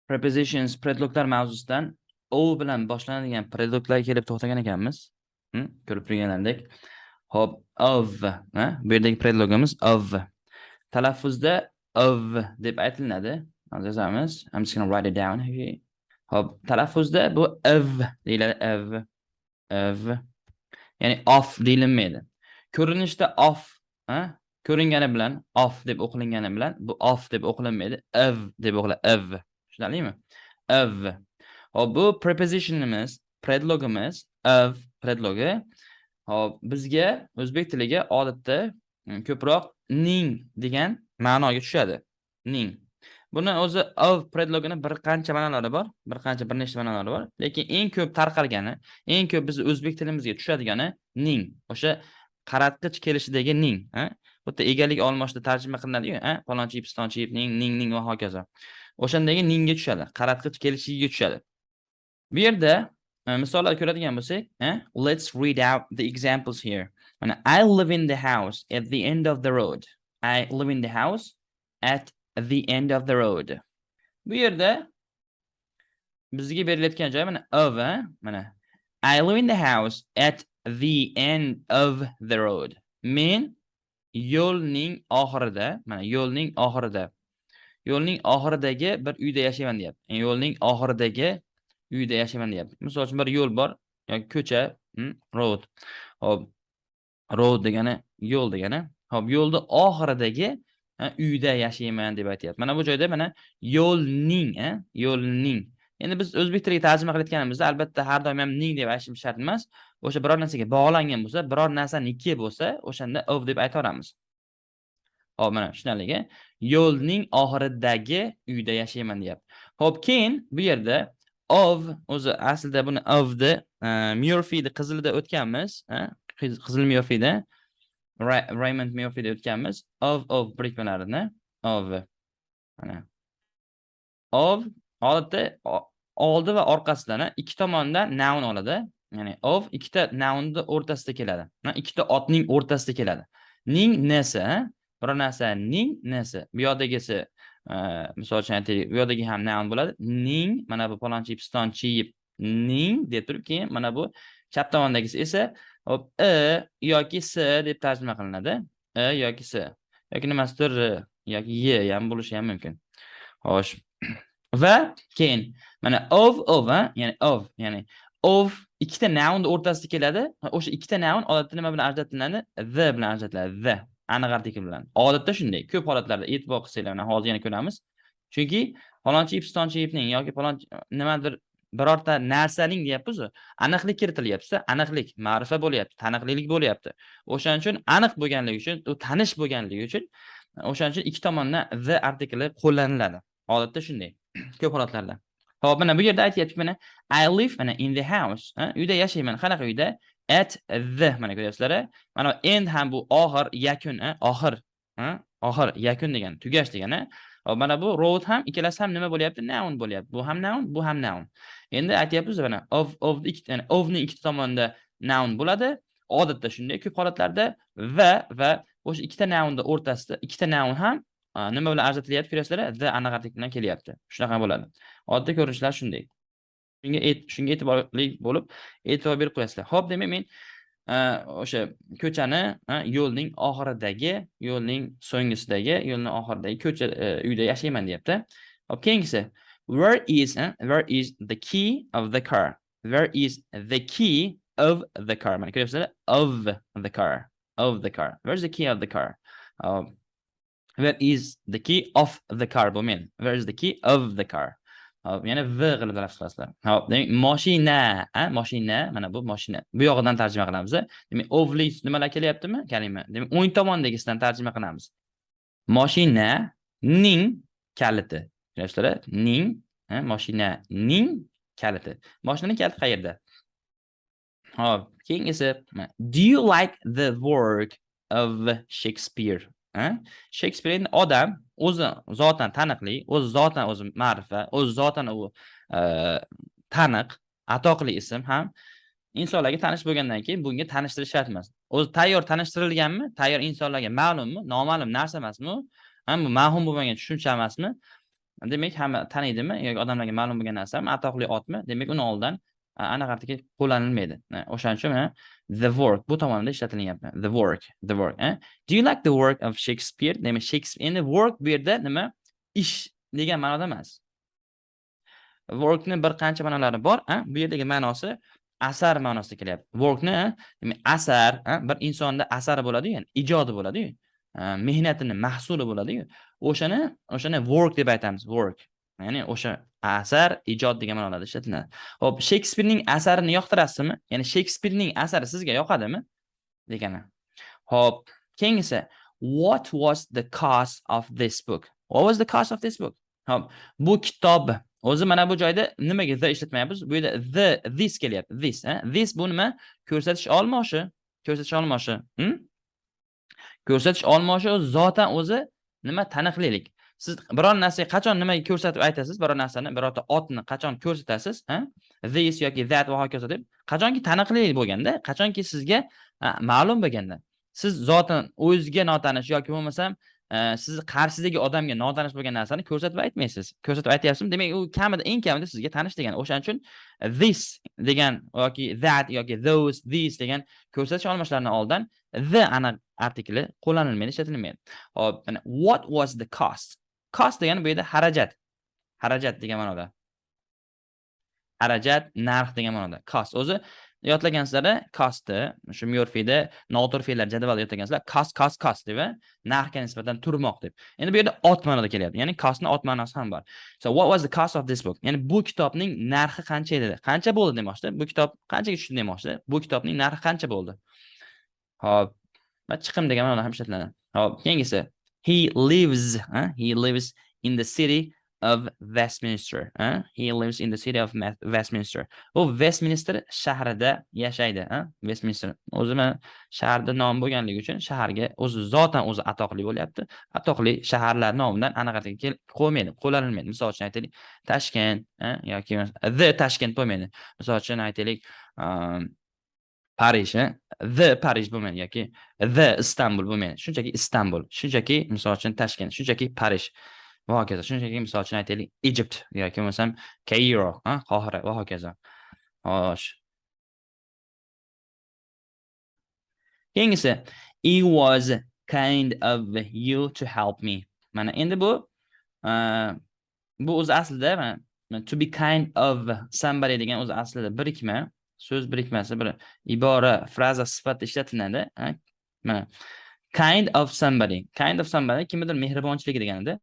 Prepositions, predloglar mavzusidan of bilan boshlanadigan predloglarga kelib to'xtagan ekanmiz. Ko'rib turganlaringdek. Xo'p, of, ha? Bu yerdagi predlogimiz of. Talaffuzda of deb aytilinadi. Hozir yozamiz. I'm just going to write it down here. Xo'p, talaffuzda bu of deyiladi, of. Of. Ya'ni off deyilmaydi. Ko'rinishda off, ha? Ko'ringani bilan off deb o'qilgani bilan bu off deb o'qilinmaydi, of deb o'qiladi, of. Tushunarlimi? Of. Xo'p, bu prepositionimiz, predlogimiz of predlogi. Xo'p, bizga o'zbek tiliga odatda ko'proq ning degan ma'noga tushadi. Ning. Buni o'zi of predlogini bir qancha ma'nolari bor, bir qancha, bir nechta ma'nolari bor. Lekin eng ko'p tarqalgani, eng ko'p biz o'zbek tilimizga tushadigani ning. O'sha qaratqich kelishidagi ning, ha? Bu yerda egalik olmoshda tarjima qilinadi-yu, ha? Palonchiyev, pistonchiyevning, ning, ning va hokazo. O'shandagi ningga tushadi, qaratqich kelishiga tushadi. Bu yerda misollar ko'radigan bo'lsak, ha? Let's read out the examples here. Mana, I live in the house at the end of the road. I live in the house at the end of the road. Bu yerda bizga berilayotgan joy mana of, ha? Mana, I live in the house at the end of the road. Men yo'lning oxirida, mana yo'lning oxirida. Yo'lning oxiridagi bir uyda yashayman deyapti. Yani yo'lning oxiridagi uyda yashayman deyapti. Misol uchun, bir yo'l bor yoki ko'cha, road. Xo'p, road degani yo'l degani. Xo'p, yo'lni oxiridagi, ha, uyda yashayman deb aytyapti. Mana bu joyda mana yo'lning, ha, yo'lning. Endi biz o'zbek tiliga tarjima qilayotganimizda, albatta, har doim ham ning deb aytishimiz shart emas. O'sha biror narsaga bog'langan bo'lsa, biror narsaniki bo'lsa, o'shanda of deb aytaveramiz. Xo'p, mana tushunarli. Yo'lning oxiridagi uyda yashayman deyapti. Xo'p, keyin bu yerda of o'zi aslida buni ofni Murphyni qizilida o'tganmiz, qizil Murphyda, Raymond Murphyda o'tganmiz. Of birikmalarini of. Mana. Of odatda oldi va orqasidan ikki tomondan noun oladi. Ya'ni of ikkita nounni o'rtasida keladi. Ikkita otning o'rtasida keladi. Ning nsi, biror narsaning nsi. Bu yoqdagisi, misol uchun aytaylik, bu yoqdagi ham noun bo'ladi. Ning, mana bu palonchi pistonchiyevning deb turib, keyin mana bu chap tomondagisi esa, hop, i yoki s deb tarjima qilinadi. I yoki s yoki nimasidir r yoki y ham bo'lishi ham mumkin. Xo'sh. Va keyin mana of, ha, ya'ni of, ya'ni of ikkita noun o'rtasida keladi. O'sha ikkita noun odatda nima bilan ajratiladi? The bilan ajratiladi. The aniq artikl bilan. Odatda shunday. Ko'p holatlarda e'tibor qilsanglar, mana hozir yana ko'ramiz. Chunki falonchi pistonchiyevning yoki falonchi nimadir birorta narsaning deyapmiz, aniqlik kiritilyapti, aniqlik, ma'rifa bo'lyapti, taniqlilik bo'lyapti. O'shaning uchun, aniq bo'lganligi uchun, u tanish bo'lganligi uchun, o'shaning uchun ikki tomondan the artikli qo'llaniladi. Odatda shunday. Ko'p holatlarda. Xo'p, mana bu yerda aytyapti, mana I live mana in the house. Ha, uyda yashayman. Qanaqa uyda? At the, mana ko'ryapsizlar. Mana end ham bu oxir, yakun, ha, oxir, ha, oxir, yakun degani, tugash degani. Xo'p, mana bu road ham, ikkalasi ham nima bo'lyapti? Noun bo'lyapti. Bu ham noun, bu ham noun. Endi aytyapmiz, mana of ikkita, ya'ni ofning ikkita tomonida noun bo'ladi. Odatda shunday ko'p holatlarda va o'sha ikkita nounni o'rtasida ikkita noun ham nima bilan ajratilyapti, ko'ryapsizlar? The aniq artikl bilan kelyapti. Shunaqa bo'ladi. Odatda ko'rinishlar shunday. Shunga e'tiborli bo'lib, e'tibor berib qo'yasizlar. Xo'p, demak, men o'sha ko'chani, yo'lning oxiridagi, yo'lning so'nggisidagi, yo'lning oxiridagi ko'cha, uyda yashayman deyapti. Xo'p, keyingisi, where is the key of the car? Where is the key of the car? Mana ko'ryapsizlar, of the car, of the car. Where's the key of the car? Where is the key of the car bo'lmaydi. Where is the key of the car? Hop, yana v qilib talaffuz qilasizlar. Hop, demak, moshina, a, moshina, mana bu moshina. Bu yog'idan tarjima qilamiz. Demak, ofli nimalar kelyaptimi? Kalima. Demak, o'ng tomondagisidan tarjima qilamiz. Moshinaning kaliti. Tushunyapsizlar? Ning, ha, moshinaning kaliti. Moshinaning kaliti qayerda? Hop, keyingisi, do you like the work of Shakespeare? Ha? Shakespeare endi odam, o'zi zotan taniqli, o'zi zotan o'zi ma'rifa, o'zi zotan u taniq, atoqli ism ham insonlarga tanish bo'lgandan keyin bunga tanishtirish shart emas. O'zi tayyor tanishtirilganmi? Tayyor insonlarga ma'lummi? Noma'lum narsa emasmi u? Ha, bu mavhum bo'lmagan tushuncha emasmi? Demak, hamma taniydimi yoki odamlarga ma'lum bo'lgan narsami, atoqli otmi? Demak, uni oldin aniq artikl qo'llanilmaydi. O'shaning uchun mana the work bu tomonda ishlatilyapti. The work, the work. Do you like the work of Shakespeare? Demak, Shakespeare endi work bu yerda nima? Ish degan ma'noda emas. Workni bir qancha ma'nolari bor, bu yerdagi ma'nosi asar ma'nosida kelyapti. Workni demak asar, bir insonda asari bo'ladi-yu, ya'ni ijodi bo'ladi-yu, mehnatini mahsuli bo'ladi-yu. O'shani work deb aytamiz, work. Ya'ni o'sha asar, ijod degan ma'nolarda ishlatiladi. Xo'p, Shakespearening asarini yoqtirasizmi? Ya'ni Shakespearening asari sizga yoqadimi? Degani. Xo'p, keyingisi, what was the cost of this book? What was the cost of this book? Xo'p, bu kitob o'zi mana bu joyda nimaga the ishlatmayapmiz? Bu yerda the, this kelyapti. This, ha? This bu nima? Ko'rsatish olmoshi. Ko'rsatish olmoshi. Ko'rsatish olmoshi o'zi zotan o'zi nima? Taniqlilik. Siz biror narsaga qachon nimaga ko'rsatib aytasiz? Biror narsani, birorta otni qachon ko'rsatasiz, ha? This yoki that va hokazo deb. Qachonki taniqli bo'lganda, qachonki sizga ma'lum bo'lganda, siz zotan o'zingizga notanish yoki bo'lmasam sizni qarshisidagi odamga notanish bo'lgan narsani ko'rsatib aytmaysiz. Ko'rsatib aytyapsizmi? Demak, u kamida, eng kamida sizga tanish degan. O'shaning uchun this degan yoki that yoki those, these degan ko'rsatish olmoshlarining oldin the aniq artikli qo'llanilmaydi, ishlatilmaydi. Xo'p, mana what was the cost? Cost degani bu yerda xarajat. Xarajat degan ma'noda. Xarajat, narx degan ma'noda. Cost o'zi yodlagansizlar, costni shu Murphyda noto'g'ri fe'llar jadvalida yodlagansizlar, cost, cost, cost deb, narxga nisbatan turmoq deb. Endi bu yerda ot ma'noda kelyapti. Ya'ni costni ot ma'nosi ham bor. So what was the cost of this book? Ya'ni bu kitobning narxi qancha edi? Qancha bo'ldi demoqchi. Bu kitob qanchaga tushdi demoqchi. Bu kitobning narxi qancha bo'ldi? Xo'p, va chiqim degan ma'noda ham ishlatiladi. Xo'p, keyingisi, he lives, ha? He lives in the city of Westminster. Ha? He lives in the city of Westminster. U Westminster shahrida yashaydi. Ha? Westminster o'zi mana shaharda nom bo'lganligi uchun shaharga o'zi zotan o'zi atoqli bo'lyapti. Atoqli shaharlar nomidan aniq artikl qo'ymaydi, qo'llanilmaydi. Misol uchun aytaylik, Tashkent, ha? Yoki the Tashkent bo'lmaydi. Misol uchun aytaylik, Parij, ha? The Parij bo'lmaydi yoki the Istanbul bo'lmaydi. Shunchaki Istanbul, shunchaki misol uchun Tashkent, shunchaki Parij va hokazo. Shunchaki misol uchun aytaylik Egypt yoki bo'lmasam Cairo, ha, Qohira va hokazo. Xo'sh. Keyingisi, it was kind of you to help me. Mana endi bu o'zi aslida mana to be kind of somebody degan o'zi aslida birikma, so'z birikmasi, bir ibora, fraza sifatida ishlatiladi. Ha? Mana kind of somebody, kind of somebody kimnidir mehribonchiligi deganida.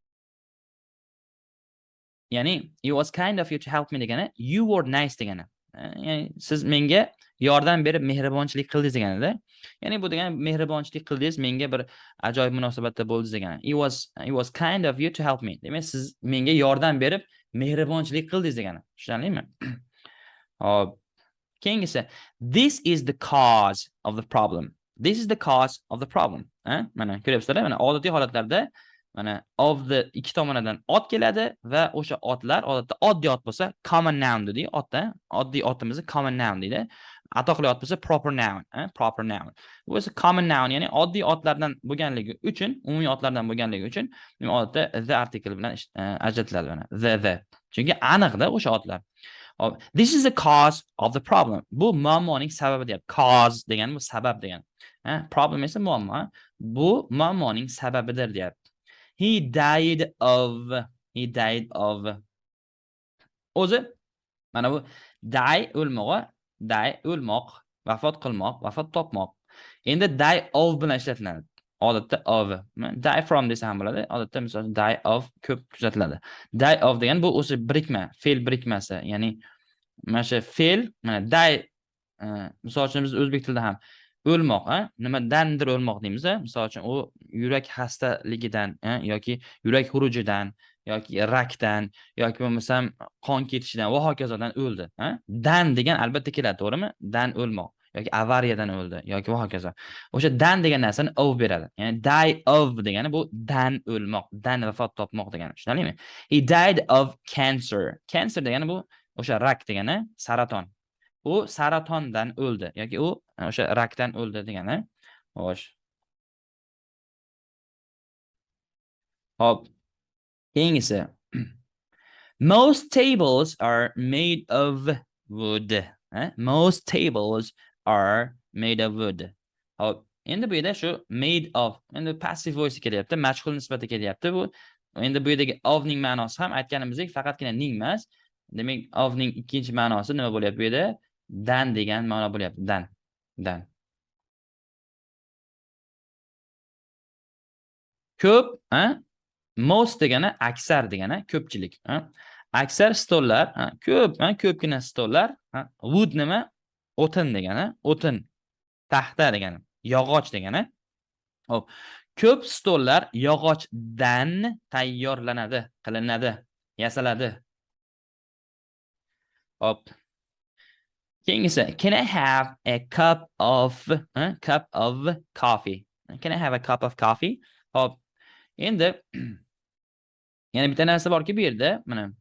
Ya'ni it was kind of you to help me degani you were nice degani. Ya'ni siz menga yordam berib mehribonchilik qildingiz deganida. Ya'ni bu degani mehribonchilik qildingiz, menga bir ajoyib munosabatda bo'ldingiz degani. It was kind of you to help me. Demak, siz menga yordam berib mehribonchilik qildingiz degani. Tushunarlimi? Xo'p. Keyingisi, this is the cause of the problem. This is the cause of the problem. Ha? Mana ko'ryapsizlar, mana odatiy holatlarda mana of the ikki tomonidan ot keladi va o'sha otlar odatda oddiy ot bo'lsa common noun deydi, otda oddiy otimizni common noun deydi. Atoqli ot bo'lsa proper noun, ha? Proper noun. Bu esa common noun, ya'ni oddiy otlardan bo'lganligi uchun, umumiy otlardan bo'lganligi uchun odatda the article bilan ajratiladi mana the, the. Chunki aniqda o'sha otlar. Hop, this is the cause of the problem. Bu muammoning sababi deyapti. Cause degani bu sabab degani. Ha, problem esa muammo. Bu muammoning sababidir deyapti. He died of, he died of. O'zi mana bu die o'lmoq, die o'lmoq, vafot qilmoq, vafot topmoq. Endi die of bilan ishlatiladi. Odatda of. Die from desa ham bo'ladi. Odatda misol uchun die of ko'p kuzatiladi. Die of degan bu o'zi birikma, fe'l birikmasi. Ya'ni mana shu fe'l, mana die, misol uchun biz o'zbek tilida ham o'lmoq, ha? Nimadandir o'lmoq deymiz, ha? Misol uchun u yurak xastaligidan, ha? Yoki yurak xurujidan yoki rakdan yoki bo'lmasam qon ketishidan va hokazodan o'ldi, ha? Dan degan albatta keladi, to'g'rimi? Dan o'lmoq yoki avariyadan o'ldi yoki va hokazo. O'sha dan degan narsani of beradi. Ya'ni die of degani bu dan o'lmoq, dan vafot topmoq degani. Tushunarlimi? He died of cancer. Cancer degani bu o'sha rak degani, saraton. U saratondan o'ldi yoki u o'sha rakdan o'ldi degani. Xo'sh. Hop. Keyingisi. Most tables are made of wood. Most tables are made of wood. Hop, endi bu yerda shu made of, endi passive voice kelyapti, majhul nisbati kelyapti bu. Endi bu yerdagi of ning ma'nosi ham aytganimizdek faqatgina ning emas. Demak, of ning ikkinchi ma'nosi nima bo'lyapti bu yerda? Dan degan ma'no bo'lyapti. Dan. Dan. Ko'p, most degani aksar degani, ko'pchilik, Aksar stollar, ko'p, ko'pgina stollar, wood nima? O'tin degani, o'tin, taxta degani, yog'och degani. Xo'p, ko'p stollar yog'ochdan tayyorlanadi, qilinadi, yasaladi. Xo'p. Keyingisi, can I have a cup of, cup of coffee? Can I have a cup of coffee? Xo'p. Endi yana bitta narsa borki bu yerda, mana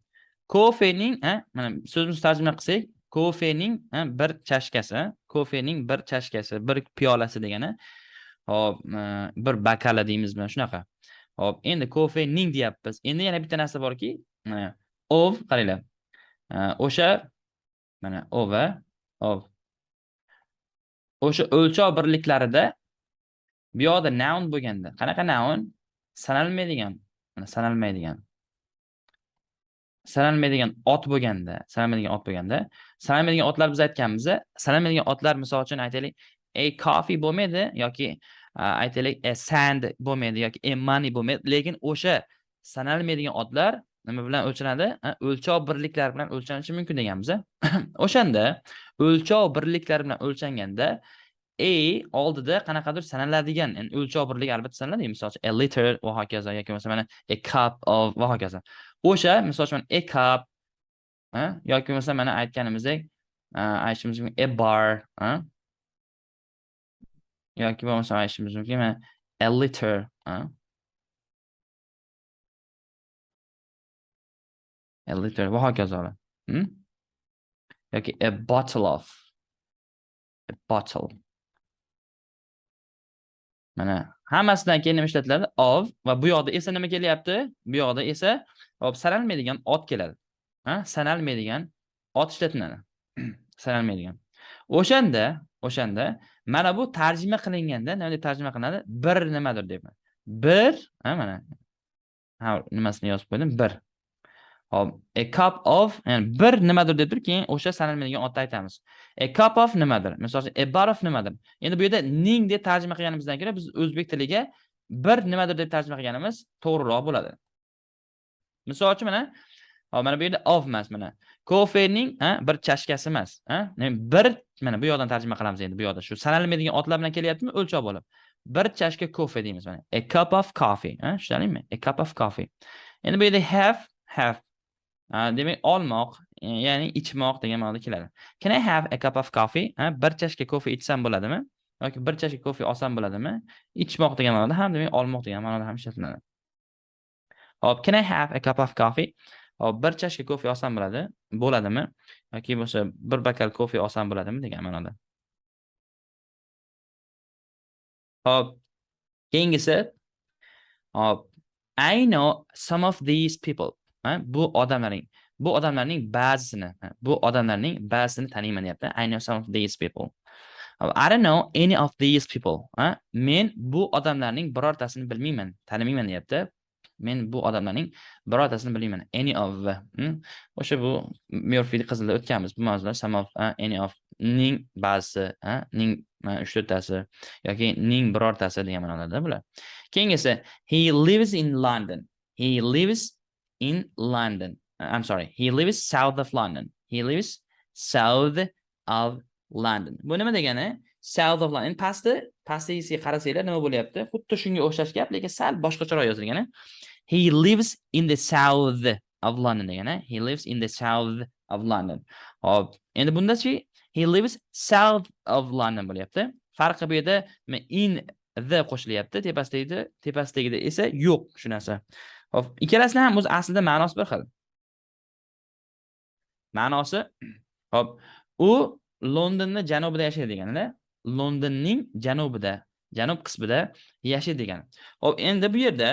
kofening, mana so'zimizni tarjima qilsak, kofening bir chashkasi, kofening bir chashkasi, bir piyolasi degani. Xo'p, bir bakala deymiz mana shunaqa. Xo'p, endi kofening deyapmiz. Endi yana bitta narsa borki, of qaranglar. O'sha mana of, of. O'sha o'lchov birliklarida bu yoqda noun bo'lganda, qanaqa noun? Sanalmaydigan, mana sanalmaydigan. Sanalmaydigan ot bo'lganda, sanalmaydigan ot bo'lganda, sanalmaydigan otlar biz aytganmiz, sanalmaydigan otlar misol uchun aytaylik, a coffee bo'lmaydi yoki aytaylik a sand bo'lmaydi yoki a money bo'lmaydi, lekin o'sha sanalmaydigan otlar nima bilan o'lchanadi? O'lchov birliklari bilan o'lchanishi mumkin deganmiz. O'shanda o'lchov birliklari bilan o'lchanganda a oldida qanaqadir sanaladigan, ya'ni o'lchov birligi albatta sanaladi, misol uchun a liter va hokazo yoki bo'lmasa mana a cup of va hokazo. O'sha misol uchun a cup, yoki bo'lmasa mana aytganimizdek, aytishimiz mumkin a bar, yoki bo'lmasa aytishimiz mumkin mana a liter, a liter va hokazolar. Yoki a bottle of, a bottle. Mana hammasidan keyin nima ishlatiladi? Of va bu yoqda esa nima kelyapti? Bu yoqda esa hop sanalmaydigan ot keladi. Ha, sanalmaydigan ot ishlatiladi. Sanalmaydigan. O'shanda mana bu tarjima qilinganda nima deb tarjima qilinadi? Bir nimadir deb. Bir, ha mana. Ha, nimasini yozib qo'ydim? Bir. Hop, a cup of, ya'ni bir nimadir deb turib, keyin o'sha sanalmaydigan otni aytamiz. A cup of nimadir? Misol uchun a bar of nimadir? Endi bu yerda ning deb tarjima qilganimizdan ko'ra biz o'zbek tiliga bir nimadir deb tarjima qilganimiz to'g'riroq bo'ladi. Misol uchun mana, hop, mana bu yerda of emas, mana kofening, bir chashkasi emas, ha? Bir, mana bu yoqdan tarjima qilamiz endi bu yoqda. Shu sanalmaydigan otlar bilan kelyaptimi? O'lchov bo'lib. Bir chashka kofe deymiz mana. A cup of coffee, ha? Tushundingmi? A cup of coffee. Endi bu yerda have, have. Demak, olmoq, ya'ni ichmoq degan ma'noda keladi. Can I have a cup of coffee? Ha, bir chashka kofe ichsam bo'ladimi? Yoki bir chashka kofe olsam bo'ladimi? Ichmoq degan ma'noda ham, demak, olmoq degan ma'noda ham ishlatiladi. Hop, can I have a cup of coffee? Hop, bir chashka kofe olsam bo'ladi, bo'ladimi? Yoki bo'lsa bir bakal kofe olsam bo'ladimi degan ma'noda. Hop, keyingisi, hop, I know some of these people. Ha, bu odamlarning ba'zisini, ha, bu odamlarning ba'zisini taniyman deyapti. I know some of these people. I don't know any of these people. Ha, men bu odamlarning birortasini bilmayman, tanimayman deyapti. Men bu odamlarning birortasini bilmayman. Any of. O'sha bu Murphy qizilda o'tganmiz bu mavzular. Some of, any of ning ba'zisi, ha, ning 3-4tasi yoki ning birortasi degan ma'nolarda bular. Keyingisi, he lives in London. He lives in London. I'm sorry. He lives south of London. He lives south of London. Bu nima degani? South of London. Endi pastisiga qarasanglar nima bo'lyapti? Xuddi shunga o'xshash gap, lekin sal boshqacharoq yozilgan. He lives in the south of London degani. He lives in the south of London. Hop, endi bundachi he lives south of London bo'lyapti. Farqi bu yerda in the qo'shilyapti, tepasidagida esa yo'q shu narsa. Hop, ikkalasini ham o'z aslida ma'nosi bir xil. Ma'nosi, hop, u Londonni janubida yashaydi deganida, Londonning janubida, janub qismida yashaydi degani. Hop, endi bu yerda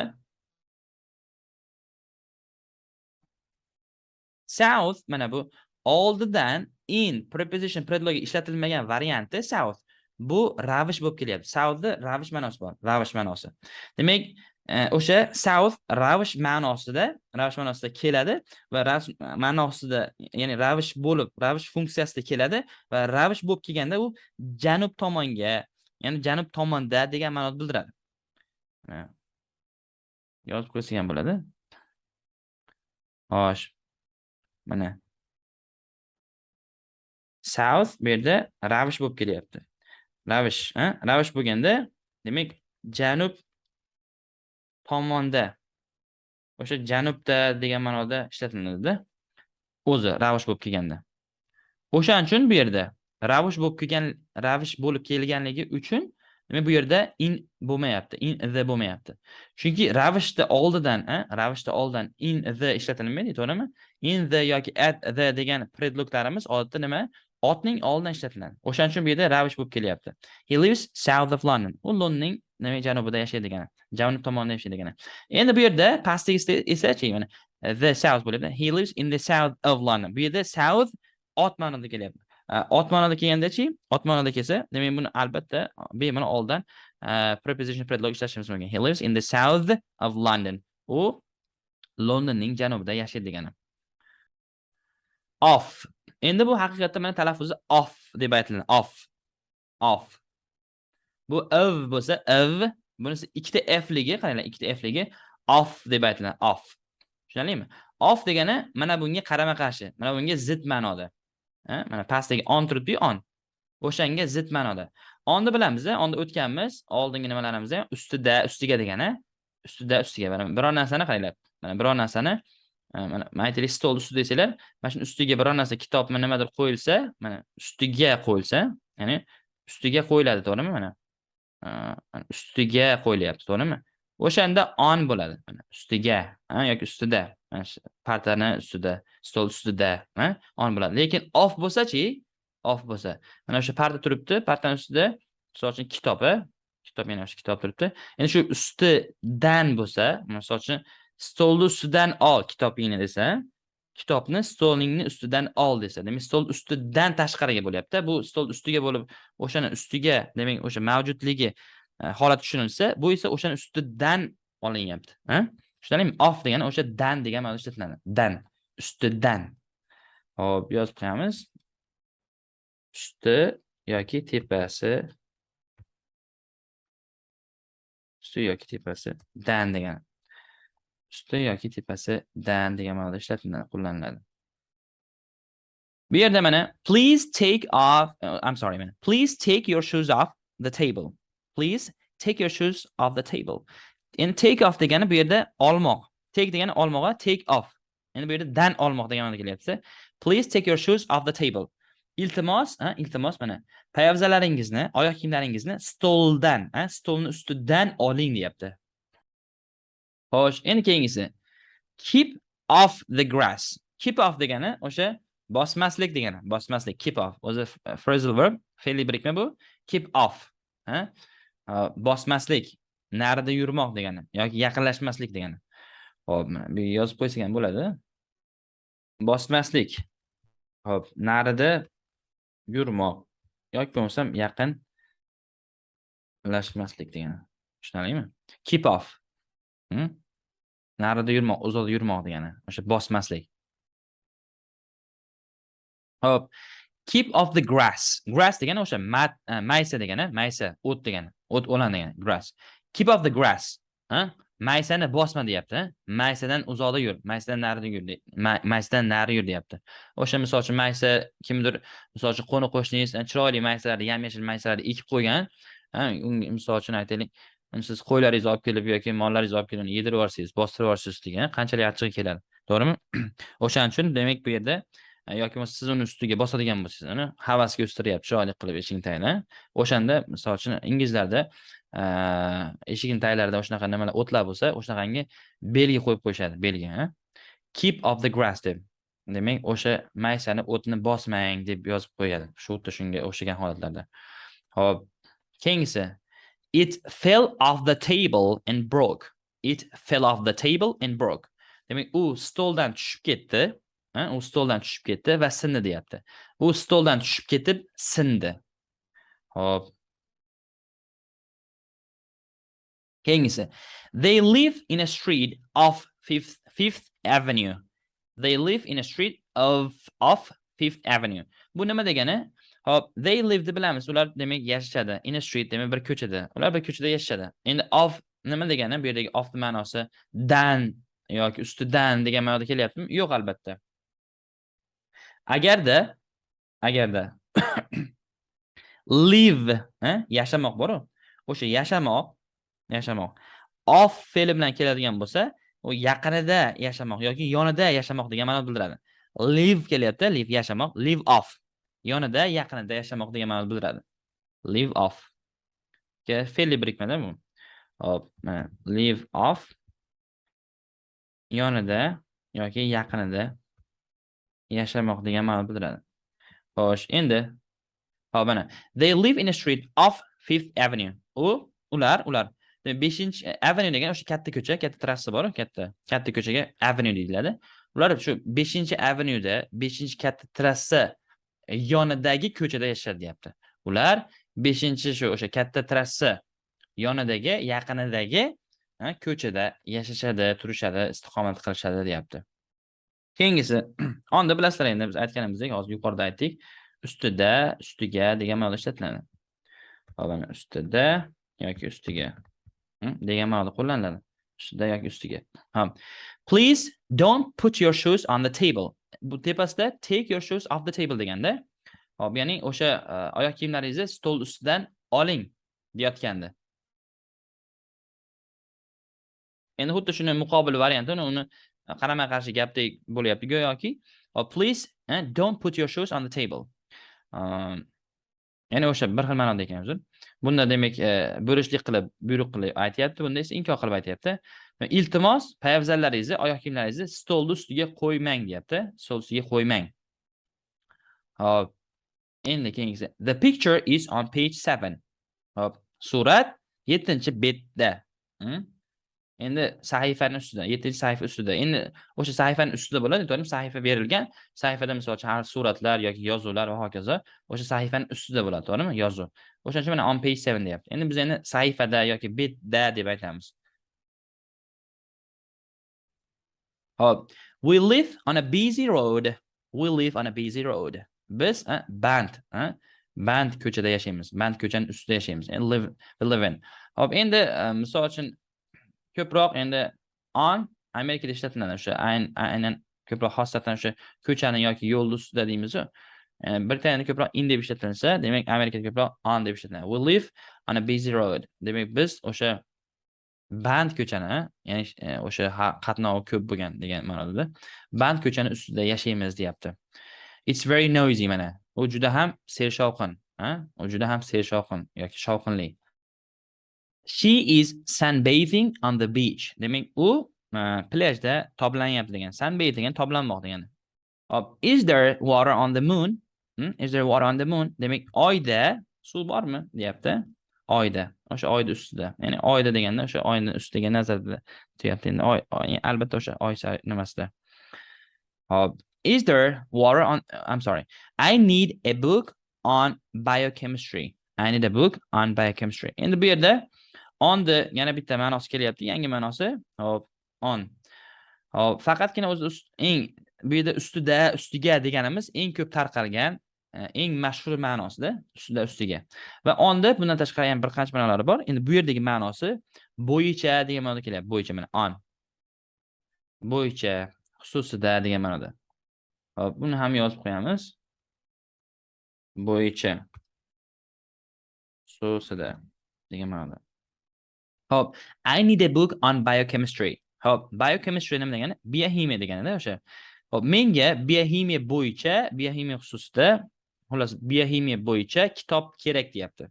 South mana bu oldidan in preposition predlogi ishlatilmagan varianti south. Bu ravish bo'lib kelyapti. Southda ravish ma'nosi bor, ravish ma'nosi. Demak, o'sha south ravish ma'nosida keladi va ravish ma'nosida, ya'ni ravish bo'lib, ravish funksiyasida keladi va ravish bo'lib kelganda u janub tomonga, ya'ni janub tomonda degan ma'noni bildiradi. Yozib qo'ysak ham bo'ladi. Xo'sh. Mana. South bu yerda ravish bo'lib kelyapti. Ravish, ha? Ravish bo'lganda, demak, janub tomonda, o'sha janubda degan ma'noda ishlatiladida. O'zi ravish bo'lib kelganda. O'shaning uchun bu yerda ravish bo'lib kelgan, ravish bo'lib kelganligi uchun, demak, bu yerda in bo'lmayapti, in the bo'lmayapti. Chunki ravishda oldidan, ha, ravishda oldidan in the ishlatilmaydi, to'g'rimi? In the yoki at the degan predloglarimiz odatda nima? Otning oldidan ishlatiladi. O'shaning uchun bu yerda ravish bo'lib kelyapti. He lives south of London. U Londonning nima, janubida yashaydi degani. Janub tomonida yashaydi degani. Endi bu yerda pastdagisida esa-chi, mana the south bo'lyapti. He lives in the south of London. Bu yerda south ot ma'noda kelyapti. Ot ma'noda kelganda-chi, ot ma'noda kelsa, demak, buni albatta bemalol oldin preposition predlog ishlatishimiz mumkin. He lives in the south of London. U Londonning janubida yashaydi degani. Off. Endi bu haqiqatda mana talaffuzi off deb aytiladi. Off. Off. Bu of bo'lsa, of, bunisi ikkita f ligi, qaranglar, ikkita f ligi off deb aytiladi. Off. Tushunarlimi? Off degani mana bunga qarama-qarshi, mana bunga zid ma'noda. Ha, mana pastdagi on turibdi-yu, on. O'shanga zid ma'noda. Onni bilamiz, onni o'tganmiz, oldingi nimalarimizda ham ustida, ustiga degani, ustida, ustiga. Mana biror narsani qaranglar. Mana biror narsani, mana aytaylik, stol ustida desanglar, mana shuni ustiga biror narsa, kitobmi, nimadir qo'yilsa, mana ustiga qo'yilsa, ya'ni ustiga qo'yiladi, to'g'rimi mana? Ustiga qo'yilyapti, to'g'rimi? O'shanda on bo'ladi. Mana ustiga, yoki ustida, mana shu partani ustida, stol ustida, ha, on bo'ladi. Lekin off bo'lsa-chi, off bo'lsa, mana o'sha parta turibdi, partani ustida, misol uchun, kitob, kitob, yana o'sha kitob turibdi. Endi shu ustidan bo'lsa, misol uchun, stolni ustidan ol kitobingni desa, kitobni stolingni ustidan ol desa, demak, stol ustidan tashqariga bo'lyapti. Bu stol ustiga bo'lib, o'shani ustiga, demak, o'sha mavjudligi holat tushunilsa, bu esa o'shani ustidan olinyapti. Ha? Tushunarlimi? Off degani o'sha dan degan ma'noda ishlatiladi. Dan, ustidan. Xo'p, yozib qo'yamiz. Usti yoki tepasi, usti yoki tepasi dan degani. Usti yoki tepasi dan degan ma'noda ishlatiladi, qo'llaniladi. Bu yerda mana please take off, I'm sorry, mana please take your shoes off the table. Please take your shoes off the table. Endi take off degani bu yerda olmoq. Take degani olmoq, take off. Endi bu yerda dan olmoq degan ma'noda kelyapti. Please take your shoes off the table. Iltimos, ha, iltimos, mana poyabzallaringizni, oyoq kiyimlaringizni stoldan, ha, stolni ustidan oling deyapti. Xo'sh, endi keyingisi. Keep off the grass. Keep off degani o'sha bosmaslik degani, bosmaslik, keep off. O'zi phrasal verb, fe'liy birikma bu. Keep off, ha? Bosmaslik, narida yurmoq degani yoki yaqinlashmaslik degani. Xo'p, mana bu yozib qo'ysak ham bo'ladi. Bosmaslik. Xo'p, narida yurmoq yoki bo'lmasam yaqinlashmaslik degani. Tushunarlimi? Keep off. Narida yurmoq, uzoqda yurmoq degani. O'sha bosmaslik. Xo'p, keep off the grass. Grass degani o'sha maysa degani, maysa, o't degani, o't o'lan degani, grass. Keep off the grass. Ha? Maysani bosma deyapti. Maysadan uzoqda yur, maysadan narida yur, maysadan nari yur deyapti. O'sha misol uchun maysa kimdir, misol uchun qo'ni qo'shningiz chiroyli maysalarni, yam-yashil maysalarni ekib qo'ygan, ha, unga misol uchun aytaylik, siz qo'ylaringizni olib kelib yoki mollaringizni olib kelib uni yedirib yuborsangiz, bostirib yuborsangiz ustiga, qanchalik achchig'i keladi. To'g'rimi? O'shaning uchun demak bu yerda yoki bo'lmasa siz uni ustiga bosadigan bo'lsangiz, uni havasga o'stiryapti chiroyli qilib eshikning tagini. O'shanda misol uchun inglizlarda eshikning taglarida o'shanaqa nimalar, o'tlar bo'lsa, o'shanaqangi belgi qo'yib qo'yishadi, belgi, ha? Keep off the grass deb. Demak, o'sha maysani, o'tni bosmang deb yozib qo'yadi. Shu xuddi shunga o'xshagan holatlarda. Xo'p, keyingisi. It fell off the table and broke. It fell off the table and broke. Demak, u stoldan tushib ketdi. U stoldan tushib ketdi va sindi deyapti. U stoldan tushib ketib sindi. Xo'p. Keyingisi. They live in a street off Fifth Avenue. They live in a street of off Fifth Avenue. Bu nima degani? Hop, they live deb bilamiz. Ular demak yashashadi. In a street demak bir ko'chada. Ular bir ko'chada yashashadi. Endi off nima degani? Bu yerdagi off ma'nosi dan yoki ustidan degan ma'noda kelyaptimi? Yo'q, albatta. Agarda live, yashamoq bor-ku. O'sha yashamoq off fe'li bilan keladigan bo'lsa, u yaqinida yashamoq yoki yonida yashamoq degan ma'no bildiradi. Live kelyapti, live yashamoq, live off. Yonida, yaqinida yashamoq degan ma'no bildiradi. Live off. Fe'li birikmada bu. Hop, mana live off yonida yoki yaqinida yashamoq degan ma'no bildiradi. Xo'sh, endi hop, mana they live in a street off Fifth Avenue. Ular 5 avenue degan o'sha katta ko'cha, katta trassa bor, katta ko'chaga avenue deyiladi. Ular shu 5 avenyuda, 5 katta trassa yonidagi ko'chada yashashadi deyapti. Ular 5 shu o'sha katta trassa yonidagi, yaqinidagi ko'chada yashashadi, turishadi, istiqomat qilishadi deyapti. Keyingisi, onda bilasizlar, endi biz aytganimizdek, hozir yuqorida aytdik, ustida, ustiga degan ma'noda ishlatiladi. Hop, mana ustida yoki ustiga degan ma'noda qo'llaniladi. Ustida yoki ustiga. Ha. Please don't put your shoes on the table. Bu tepasida take your shoes off the table deganda, hop, ya'ni o'sha oyoq kiyimlaringizni stol ustidan oling deyotgandi. Endi xuddi shuni muqobil variantini, uni qarama-qarshi gapdek bo'lyapti go'yoki. Please don't put your shoes on the table. Ya'ni o'sha bir xil ma'noda ekan o'zi. Bunda demak bo'lishlik qilib, buyruq qilib aytyapti, bunda esa inkor qilib aytyapti. Iltimos, poyabzallaringizni, oyoq kiyimlaringizni stolni ustiga qo'ymang deyapti. Stol ustiga qo'ymang. Hop. Endi keyingisi. The picture is on page 7. Hop, surat 7-betda. Endi sahifaning ustida, 7-sahifa ustida. Endi o'sha sahifaning ustida bo'ladi, to'g'rimi? Sahifa berilgan. Sahifada misol uchun har suratlar yoki yozuvlar va hokazo o'sha sahifaning ustida bo'ladi, to'g'rimi? Yozuv. O'shaning uchun mana on page 7 deyapti. Endi biz endi sahifada yoki betda deb aytamiz. Hop, we live on a busy road. We live on a busy road. Biz band ko'chada yashaymiz. Band ko'chaning ustida yashaymiz. Endi live, we live in. Hop, endi misol uchun ko'proq endi on Amerikada ishlatiladi. O'sha aynan ko'proq xosatan o'sha ko'chani yoki yo'lni ustida deymiz-ku. Britaniyada ko'proq in deb ishlatilsa, demak Amerikada ko'proq on deb ishlatiladi. We live on a busy road. Demak biz o'sha band ko'chani, ya'ni o'sha qatnovi ko'p bo'lgan degan ma'noda band ko'chani ustida yashaymiz deyapti. It's very noisy mana. U juda ham sershovqin, ha? U juda ham sershovqin yoki shovqinli. She is sunbathing on the beach. Demak, u plyajda toblanyapti degan. Sunbathing degan toblanmoq degani. Hop, is there water on the moon? Is there water on the moon? Demak, oyda suv bormi deyapti. Oyda, o'sha oyda ustida. Ya'ni oyda deganda o'sha oyning ustiga nazarda tutyapti. Endi oy, albatta o'sha oy nimasida. Hop, is there water on, I'm sorry. I need a book on biochemistry. I need a book on biochemistry. Endi bu yerda on the yana bitta ma'nosi kelyapti, yangi ma'nosi. Hop, on. Hop, faqatgina o'zi eng bu yerda ustida, ustiga deganimiz eng ko'p tarqalgan, eng mashhur ma'nosida, ustida, ustiga. Va onda bundan tashqari ham bir qancha ma'nolari bor. Endi bu yerdagi ma'nosi bo'yicha degan ma'noda kelyapti. Bo'yicha mana on. Bo'yicha, xususida degan ma'noda. Hop, buni ham yozib qo'yamiz. Bo'yicha, xususida degan ma'noda. Hop, I need a book on biochemistry. Hop, biochemistry nima degani? Bioximiya deganida o'sha. Hop, menga bioximiya bo'yicha, bioximiya xususida, xullas bioximiya bo'yicha kitob kerak deyapti.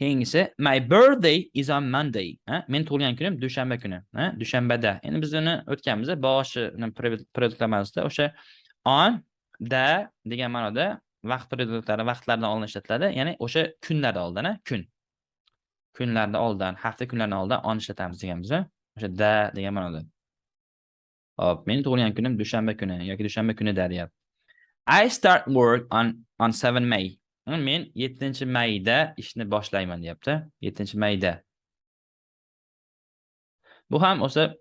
Keyingisi, my birthday is on Monday. Ha, men tug'ilgan kunim dushanba kuni. Ha, dushanbada. Endi biz uni o'tganmiz, boshini prediklamamizda o'sha on da degan ma'noda vaqt prediklari vaqtlardan oldin ishlatiladi, ya'ni o'sha kunlarda oldin, ha, kun. Kunlarda oldin, hafta kunlaridan oldin on ishlatamiz deganmiz, ha? O'sha da degan ma'noda. Hop, meni tug'ilgan kunim dushanba kuni yoki dushanba kunida deyapti. I start work on 7 May. Men 7 mayda ishni boshlayman deyapti. 7 mayda. Bu ham o'sha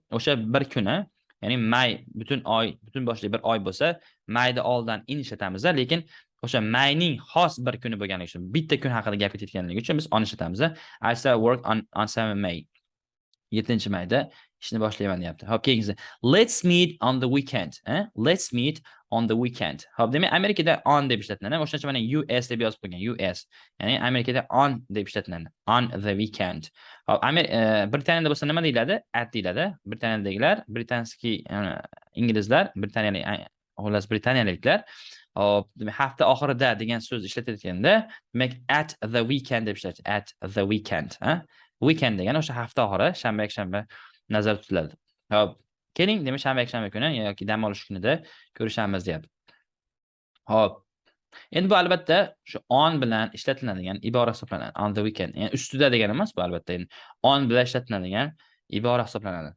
bir kuni, ya'ni may butun oy, butun boshli bir oy bo'lsa, mayda oldin in ishlatamiz, lekin o'sha mayning xos bir kuni bo'lganligi uchun, bitta kun haqida gap ketayotganligi uchun biz on ishlatamiz. I start work on 7 May. 7 mayda ishni boshlayman deyapti. Hop, keyingisi. Let's meet on the weekend. Eh? Let's meet on the weekend. Hop, demak, Amerikada on deb ishlatiladi. O'shaning uchun mana US deb yozib qo'ygan. US. Ya'ni Amerikada on deb ishlatiladi. On the weekend. Hop, Britaniyada bo'lsa nima deyiladi? At deyiladi. Britaniyadagilar, британский, inglizlar, britaniyalik, xullas britaniyaliklar. Hop, demak, hafta oxirida degan so'z ishlatilayotganda, demak, at the weekend deb ishlatiladi. At the weekend, ha? Weekend degani o'sha hafta oxiri, shanba, yakshanba nazarda tutiladi. Hop, keling, demak, shanba, yakshanba kuni yoki dam olish kunida ko'rishamiz deyapti. Hop. Endi bu albatta shu on bilan ishlatiladigan ibora hisoblanadi. On the weekend. Ya'ni ustida degani emas bu albatta. Endi on bilan ishlatiladigan ibora hisoblanadi.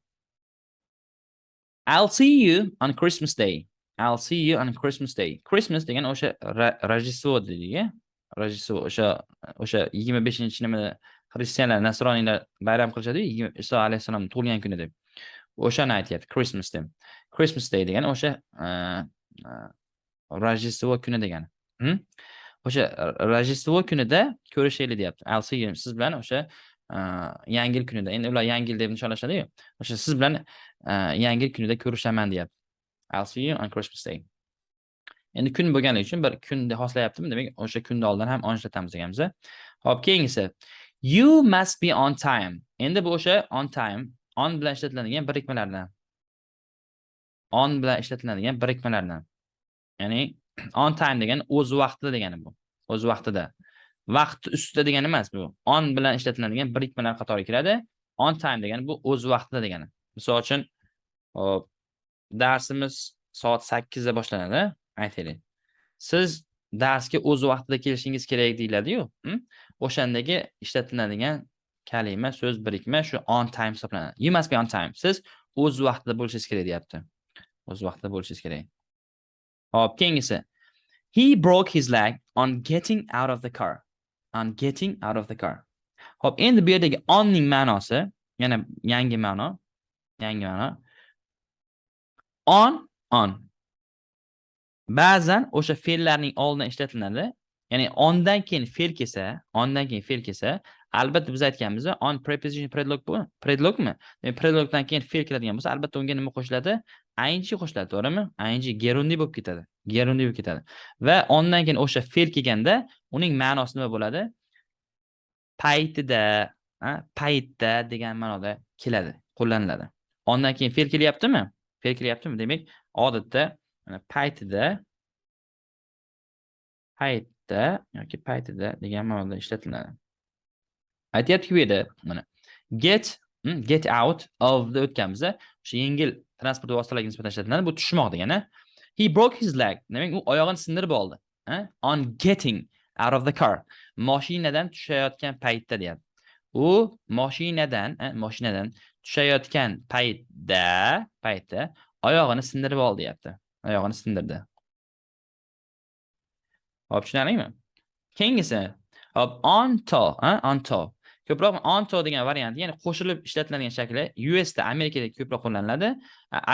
I'll see you on Christmas Day. I'll see you on Christmas Day. Christmas degani o'sha Rojdestvo dedik, Rojdestvo o'sha 25 nima xristianlar, nasroniylar bayram qilishadi-yu, Iso alayhissalom tug'ilgan kuni deb. O'shani aytyapti, Christmas deb. Christmas Day degani o'sha Rojdestvo kuni degani. O'sha Rojdestvo kunida ko'rishaylik deyapti. I'll see you, siz bilan o'sha yangi yil kunida. Endi ular yangi yil deb nishonlashadi-yu. O'sha siz bilan yangi yil kunida ko'rishaman deyapti. I'll see you on Christmas Day. Endi kun bo'lganligi uchun bir kunni xoslayaptimi? Demak, o'sha kunni oldin ham on ishlatamiz deganmiz. Hop, keyingisi. You must be on time. Endi bu o'sha on time, on bilan ishlatiladigan birikmalardan. On bilan ishlatiladigan birikmalardan. Ya'ni on time degani o'z vaqtida degani bu. O'z vaqtida. Vaqt ustida degani emas bu. On bilan ishlatiladigan birikmalar qatori kiradi. On time degani bu o'z vaqtida degani. Misol uchun, hop, darsimiz soat 8 da boshlanadi, aytaylik. Siz darsga o'z vaqtida kelishingiz kerak deyiladi-yu. O'shandagi ishlatiladigan kalima, so'z birikma shu on time hisoblanadi. You must be on time. Siz o'z vaqtida bo'lishingiz kerak deyapti. O'z vaqtida bo'lishingiz kerak. Hop, keyingisi. He broke his leg on getting out of the car. On getting out of the car. Hop, endi bu yerdagi onning ma'nosi yana yangi ma'no, yangi ma'no. On, on. Ba'zan o'sha fe'llarning oldidan ishlatiladi. Ya'ni ondan keyin fe'l kelsa, ondan keyin fe'l kelsa, albatta biz aytganmiz, on preposition predlog bu, predlogmi? Demak, predlogdan keyin fe'l keladigan bo'lsa, albatta unga nima qo'shiladi? Ing qo'shiladi, to'g'rimi? Ing gerundi bo'lib ketadi. Gerundi bo'lib ketadi. Va ondan keyin o'sha fe'l kelganda, uning ma'nosi nima bo'ladi? Paytida, ha, paytda degan ma'noda keladi, qo'llaniladi. Ondan keyin fe'l kelyaptimi? Fe'l kelyaptimi? Demak, odatda mana paytida, paytda yoki paytida degan ma'noda ishlatiladi. Aytyaptiki bu yerda mana get out of da o'tganmiz. O'sha yengil transport vositalariga nisbatan ishlatiladi. Bu tushmoq degani. He broke his leg. Demak, u oyog'ini sindirib oldi. On getting out of the car. Mashinadan tushayotgan paytda deyapti. U mashinadan tushayotgan paytda oyog'ini sindirib oldi deyapti. Oyog'ini sindirdi. Hop, tushunarlimi? Keyingisi, hop, onto, ha, onto. Ko'proq onto degan variant, ya'ni qo'shilib ishlatiladigan shakli USda, Amerikada ko'proq qo'llaniladi.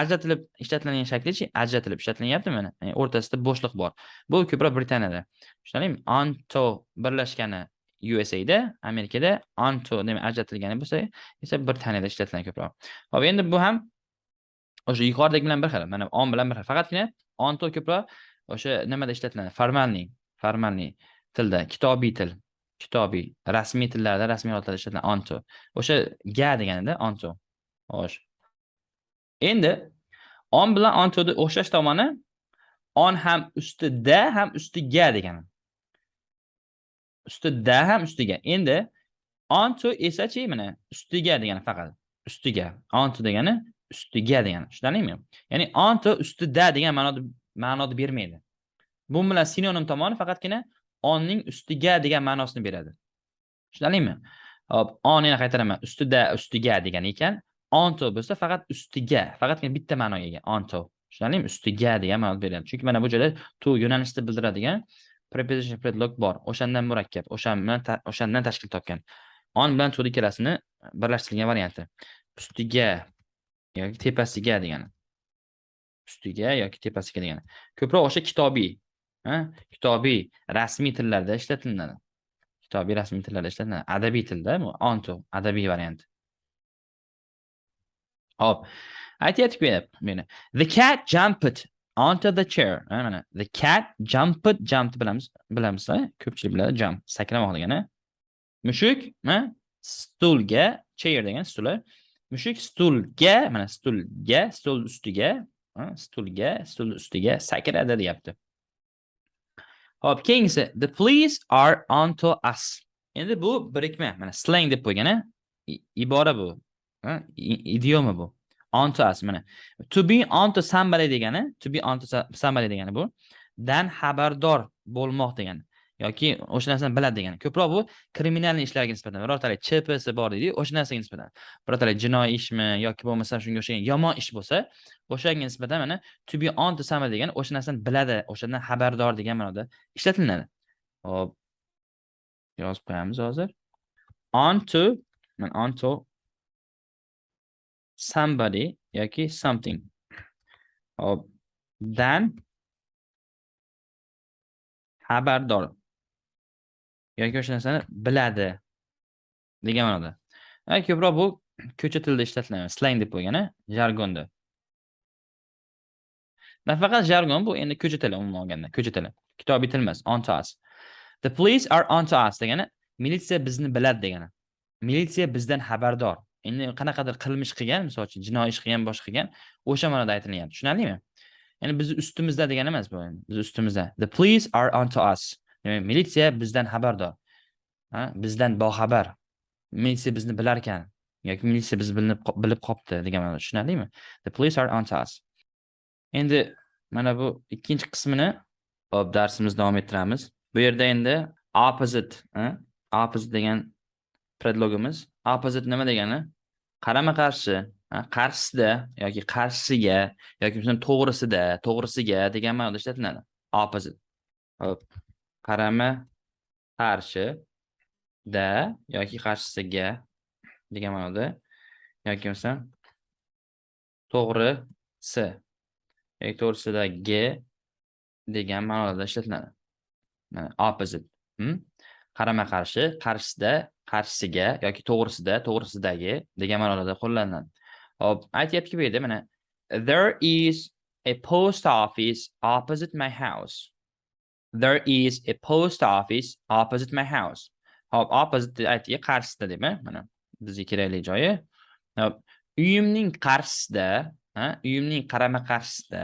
Ajratilib ishlatiladigan shaklichi, ajratilib ishlatilyapti mana. Ya'ni o'rtasida bo'shliq bor. Bu ko'proq Britaniyada. Tushunarlimi? Onto birlashgani USAda, Amerikada, onto demak ajratilgani bo'lsa esa Britaniyada ishlatiladi ko'proq. Hop, endi bu ham o'sha yuqoridagi bilan bir xil. Mana on bilan bir xil. Faqatgina onto ko'proq o'sha nimada ishlatiladi? Formalniy tilda, kitobiy til, kitobiy, rasmiy tillarda, rasmiy holatlarda ishlatiladi onto. O'sha ga deganida onto. Xo'sh. Endi on bilan ontoni o'xshash tomoni on ham ustida, ham ustiga degani. Ustida ham ustiga. Endi onto esachi mana ustiga degani faqat. Ustiga. Onto degani ustiga degani. Tushundingmi? Ya'ni onto ustida degan ma'noda bermaydi. Bu bilan sinonim tomoni faqatgina onning ustiga degan ma'nosini beradi. Tushundingmi? Hop, on yana qaytaraman. Ustida, ustiga degani ekan. Onto bo'lsa faqat ustiga, faqatgina bitta ma'noga ega. Onto. Tushunarlimi? Ustiga degan ma'no beryapti. Chunki mana bu joyda to yo'nalishni bildiradigan preposition predlog bor. O'shandan murakkab, o'shandan tashkil topgan. On bilan to ikkalasini birlashtirilgan varianti. Ustiga yoki tepasiga degani. Ustiga yoki tepasiga degani. Ko'proq o'sha kitobiy, ha? Kitobiy rasmiy tillarda ishlatiladi. Kitobiy rasmiy tillarda ishlatiladi. Adabiy tilda bu onto, adabiy variant. Hop. Aytyapti meni. The cat jumped onto the chair. Ha, mana the cat jumped, jumped bilamiz, bilamiz, ko'pchilik biladi, jump sakramoq degani. Mushuk, ha, stulga, chair degan stul. Mushuk stulga, mana stulga, stol ustiga, ha, stulga, stol ustiga sakradi deyapti. Hop, keyingisi, the police are onto us. Endi bu birikma, mana slang deb qo'ygan, ha? Ibora bu. Ha, idioma bu. Onto us, mana. To be onto somebody degani, to be onto somebody degani bu dan xabardor bo'lmoq degani yoki o'sha narsani biladi degani. Ko'proq bu kriminal ishlarga nisbatan, birortalik ЧП si bor deydi, o'sha narsaga nisbatan. Birortalik jinoiy ishmi yoki bo'lmasa shunga o'xshagan yomon ish bo'lsa, o'shanga nisbatan mana to be onto somebody degani o'sha narsani biladi, o'shandan xabardor degan ma'noda ishlatiladi. Hop. Yozib qo'yamiz hozir. Onto, mana onto somebody yoki something. Hop, dan xabardor yoki o'sha narsani biladi degan ma'noda. Ha, ko'proq bu ko'cha tilida ishlatiladi, slang deb qo'ygan, ha, jargonda. Nafaqat jargon bu, endi ko'cha tili umuman olganda, ko'cha tili. Kitobiy til emas, onto us. The police are onto us degani militsiya bizni biladi degani. Militsiya bizdan xabardor. Endi qanaqadir qilmish qilgan, misol uchun jinoiy ish qilgan, boshqa qilgan, o'sha ma'noda aytilyapti. Tushunarlimi? Ya'ni bizni ustimizda degani emas bu endi. Biz ustimizda. The police are onto us. Demak, militsiya bizdan xabardor. Ha, bizdan boxabar. Militsiya bizni bilar ekan yoki militsiya bizni bilib qopti degan ma'noda. Tushunarlimi? The police are onto us. Endi mana bu ikkinchi qismini, hop, darsimizni davom ettiramiz. Bu yerda endi opposite, ha? Opposite degan predlogimiz. Opposite nima degani? Qarama-qarshi, ha, qarshisida yoki qarshisiga yoki masalan to'g'risida, to'g'risiga degan ma'noda ishlatiladi. Opposite. Hop. Qarama qarshi da yoki qarshisiga degan ma'noda yoki masalan to'g'risi yoki to'g'risidagi degan ma'noda ishlatiladi. Mana opposite. Qarama-qarshi, qarshisida, qarshisiga yoki to'g'risida, to'g'risidagi degan ma'nolarda qo'llaniladi. Hop, aytyaptiki bu yerda mana there is a post office opposite my house. There is a post office opposite my house. Hop, opposite aytdik, qarshisida deb, mana bizga kerakli joyi. Hop, uyimning qarshisida, ha, uyimning qarama-qarshisida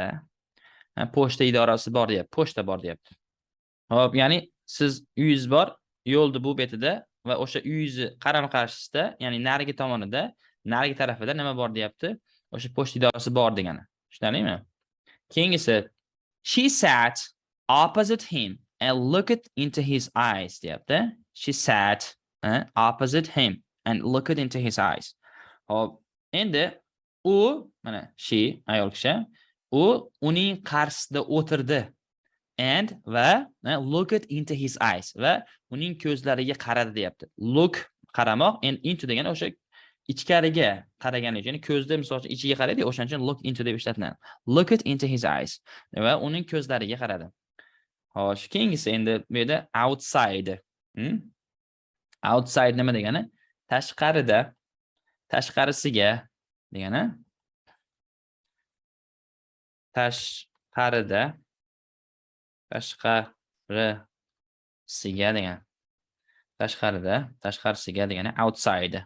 pochta idorasi bor deyapti, pochta bor deyapti. Hop, ya'ni siz uyingiz bor, yo'lni bu betida va o'sha uyingizni qarama-qarshisida, ya'ni narigi tomonida, narigi tarafida nima bor deyapti? O'sha pochta idorasi bor degani. Tushunarlimi? Keyingisi, she sat opposite him and looked into his eyes deyapti. She sat opposite him and looked into his eyes. Hop, endi u mana she ayol kishi, u uning qarshisida o'tirdi. And va looked into his eyes va uning ko'zlariga qaradi deyapti. Look qaramoq, and into degani o'sha ichkariga qaragani uchun, ya'ni ko'zda misol uchun ichiga qaraydi, o'shaning uchun look into deb ishlatiladi. Looked into his eyes va uning ko'zlariga qaradi. Xo'sh, keyingisi endi bu yerda outside. Outside nima degani? Tashqarida, tashqarisiga degani. Tashqarida, tashqarisiga degan. Tashqarida, tashqarisiga degani outside.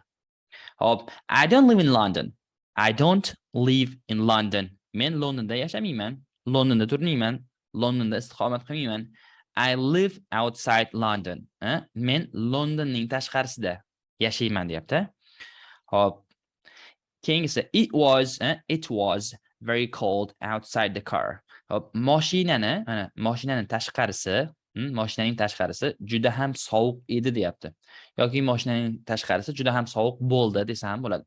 Hop, I don't live in London. I don't live in London. Men Londonda yashamayman. Londonda turmayman. Londonda istiqomat qilmayman. I live outside London. Ha? Men Londonning tashqarisida yashayman deyapti. Hop. Keyingisi, it was very cold outside the car. Hop, mashinani, mana mashinaning tashqarisi, mashinaning tashqarisi juda ham sovuq edi deyapti. Yoki mashinaning tashqarisi juda ham sovuq bo'ldi desa ham bo'ladi.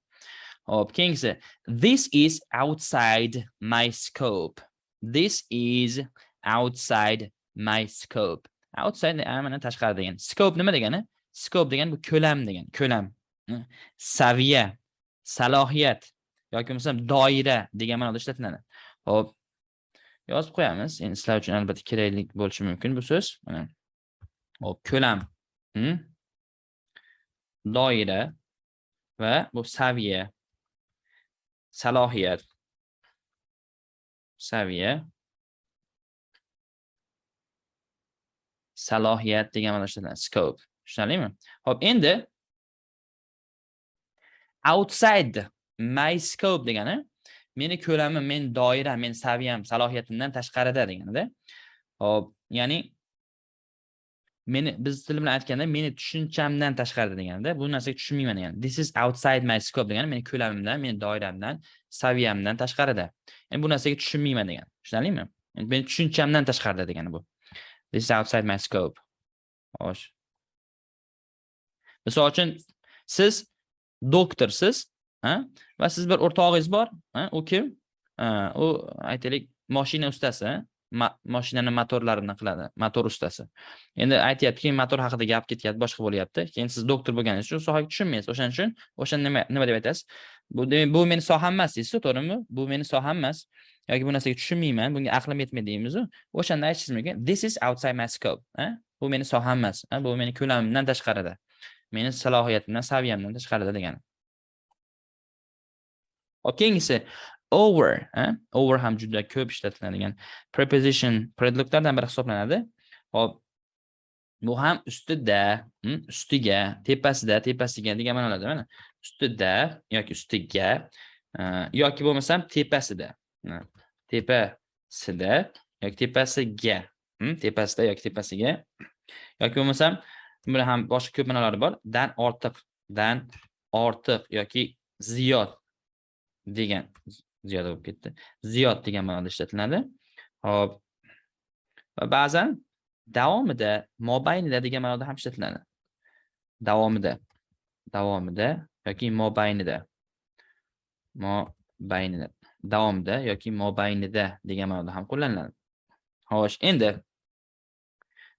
Hop, keyingisi: This is outside my scope. This is outside my scope. Outside, mana, tashqari degan. Scope nima degani? Scope degani bu ko'lam degan, ko'lam. Saviya, salohiyat yoki bo'lmasam doira degan ma'noda ishlatiladi. Hop. Yozib qo'yamiz. Endi sizlar uchun albatta kerakli bo'lishi mumkin bu so'z. Mana. Hop, ko'lam. Doira va bu saviya, salohiyat, saviya, salohiyat degan ma'noda ishlatiladi. Scope. Tushunarlimi? Hop, endi outside my scope degani meni ko'lamim, men doiram, men saviyam, salohiyatimdan tashqarida deganida. Hop, ya'ni meni, biz til bilan aytganda, meni tushunchamdan tashqarida deganida, bu narsaga tushunmayman degani. This is outside my scope degani meni ko'lamimdan, meni doiramdan, saviyamdan tashqarida. Ya'ni bu narsaga tushunmayman degani. Tushunarlimi? Ya'ni meni tushunchamdan tashqarida degani bu. This is outside my scope. Xo'sh. Misol uchun, siz doktorsiz, ha? Va siz bir o'rtog'ingiz bor, ha? U kim? Ha, u, aytaylik, mashina ustasi, mashinani motorlarini qiladi, motor ustasi. Endi aytyaptiki, motor haqida gap ketyapti, boshqa bo'lyapti. Keyin siz doktor bo'lganingiz uchun sohaga tushunmaysiz. O'shaning uchun o'sha nima deb aytasiz? Bu demak, bu meni soham emas deysiz, to'g'rimi? Bu meni soham emas yoki bu narsaga tushunmayman, bunga aqlim yetmaydi deymiz-u. O'shanda aytishingiz mumkin: This is outside my scope. Ha? Bu meni soham emas, ha? Bu meni ko'lamimdan tashqarida. Meni salohiyatimdan, saviyamdan tashqarida degani. Hop, keyingisi over, ha? Over ham juda ko'p ishlatiladigan preposition, predloglardan biri hisoblanadi. Hop, bu ham ustida, ustiga, tepasida, tepasiga degan ma'nolarda mana. Ustida yoki ustiga, yoki bo'lmasam tepasida. Tepasida yoki tepasiga, tepasida yoki tepasiga yoki bo'lmasam buni ham boshqa ko'p ma'nolari bor. Dan ortiq, dan ortiq yoki ziyod degan, ziyoda bo'lib ketdi. Ziyod degan ma'noda ishlatiladi. Hop. Va ba'zan davomida, mobaynida degan ma'noda ham ishlatiladi. Davomida, davomida yoki mobaynida. Mobaynida. Davomida yoki mobaynida degan ma'noda ham qo'llaniladi. Xo'sh, endi